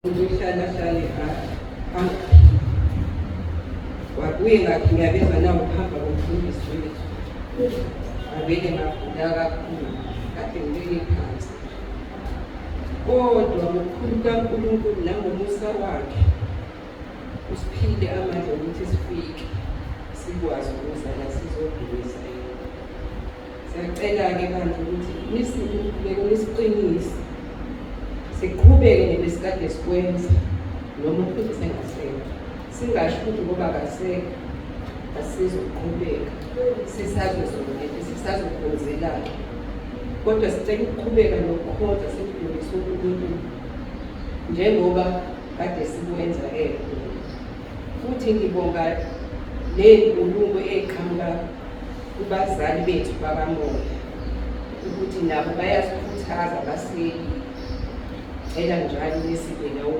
Uhlala hlale angaphili. Wabuye ngathi ngiyabezwa nawo ukuhamba komfundisi wethu. Ngavele ngagula kakhulu, kade ngilele phansi. Kodwa ngokukhulu kaNkulunkulu nangomusa wakhe usiphile amandla okuthi sifike sikwazi ukuza la sizodumisa yena. Siyacela-ke bandla ukuthi nisiphe umkhuleko nisiqinise siqhubeke nebesikade sikwenza noma umfundisi engasekho. Singasho ukuthi ngoba akasekho asizoqhubeka sisazozonke sisazokhonzelana kodwa sicela ukuqhubeka nokukhonza simdumise uNkulunkulu njengoba kade sikwenza ekhona. Futhi ngibonga ney'nkulumo ey'qhamuka kubazali bethu bakamoya ukuthi nabo bayasikhuthaza baseli cela njalo nisiphe lawo.